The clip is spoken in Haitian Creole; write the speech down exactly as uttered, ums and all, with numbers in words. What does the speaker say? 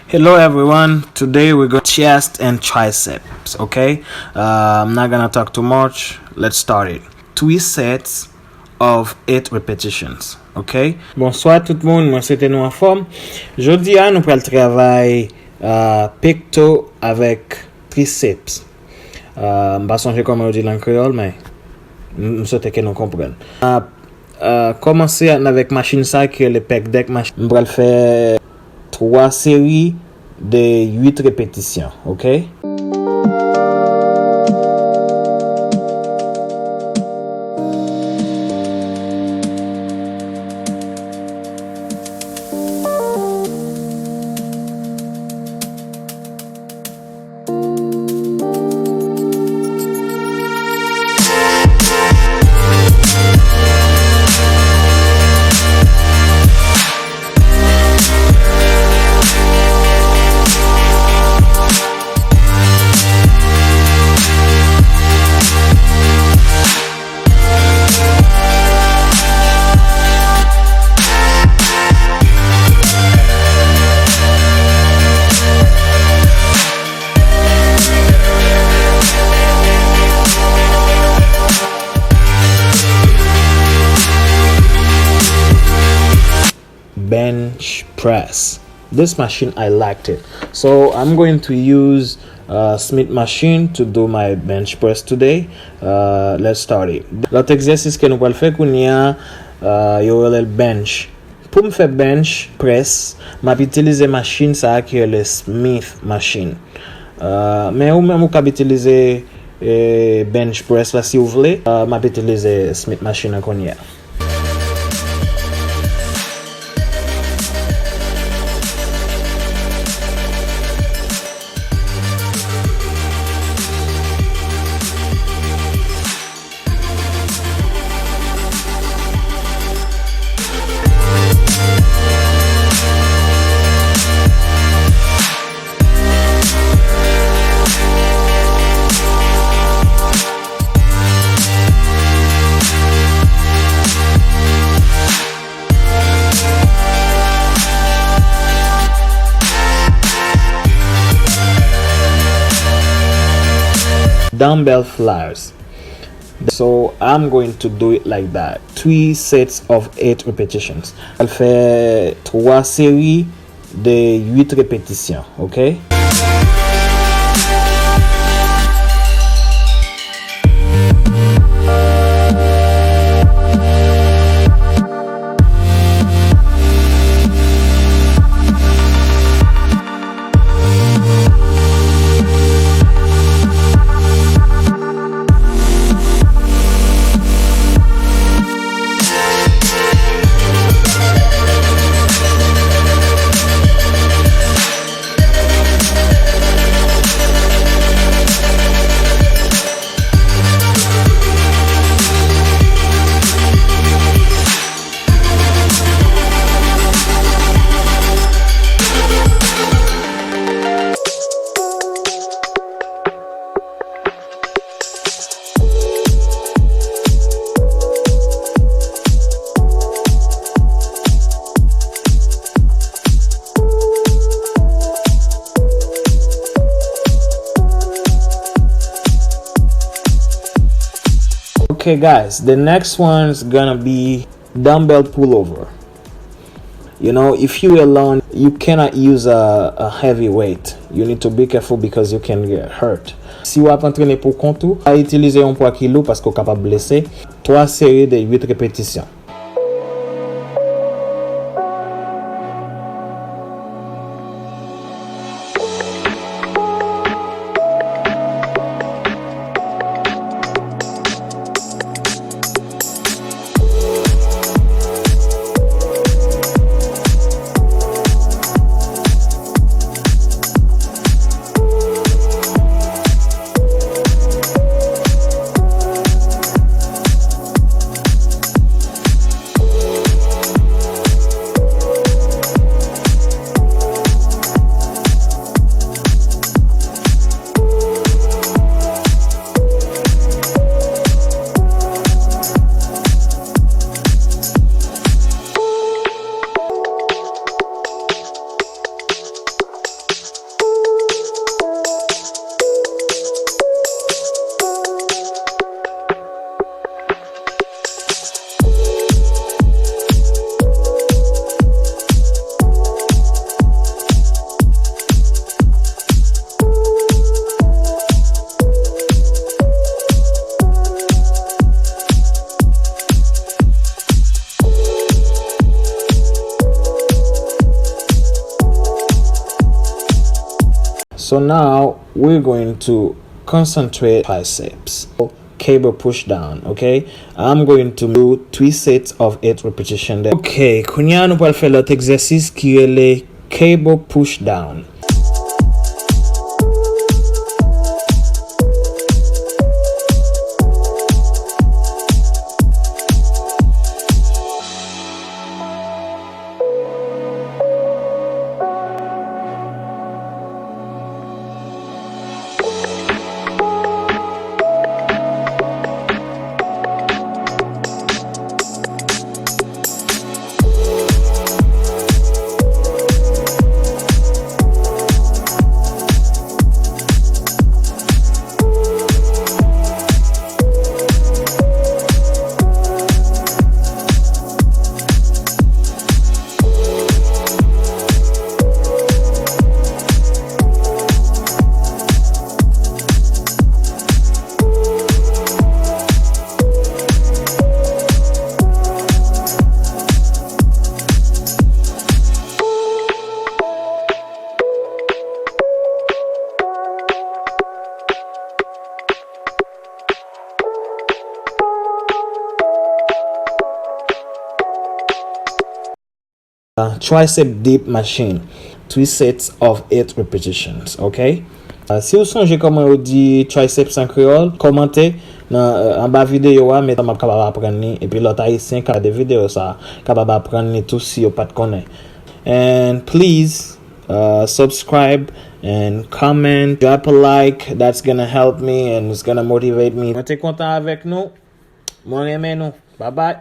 Hello everyone, today we go chest and triceps, okay? Uh, I'm not gonna talk too much, let's start it. Three sets of eight repetitions, okay? Bonswa tout moun, mwen swete nou anfòm. Jodi a nou pral travay uh, pecto avèk triceps. Uh, m pa sonje kòman yo di l an kreyòl, men m m swete ke nou konprann. Uh, uh, kòmanse avèk machin sa ki rele pec deck machin. M pral fè twa seri de uit repetisyon, oke? Bench press. This machine, I liked it. So I'm going to use uh, Smith machine to do my bench press today. Uh, let's start it. Lòt egzèsis ke nou pral fè kounye a, uh, yo rele l bench. Pou m fè bench press, m ap itilize machin sa a ki rele Smith machine. Uh, men ou menm ou kab itilize eh, bench press la si w vle. Uh, m ap itilize Smith machine an kounye a. Dumbbell flyers. So I'm going to do it like that. Three sets of eight repetitions. Al fè twa seri de uit repetisyon, oke? Okay, guys, the next one's gonna be dumbbell pullover. You know, if you alone, you cannot use a, a heavy weight. You need to be careful because you can get hurt. Si w ap antrene pou kont ou, pa itilize yon pwa ki lou paske w kapab blese. Twa seri de uit repetisyon. So now we're going to concentrate triceps. Cable push down, okay? I'm going to do three sets of eight repetition. Okay, kounye a nou pral fè lòt egzèsis ki rele cable push down. Tricep dip machine, three sets of eight repetitions, okay? Uh, si w sonje kòman yo di triceps an kreyòl, kòmante nan, uh, anba videyo a, men m ap kapab aprann li, epi lòt ayisyen k ap gade videyo sa a kapab aprann li tou si yo pa t konnen. And please, uh, subscribe and comment, drop a like, that's gonna help me and it's gonna motivate me. Mwen te kontan avèk nou, mwen renmen nou, bye bye.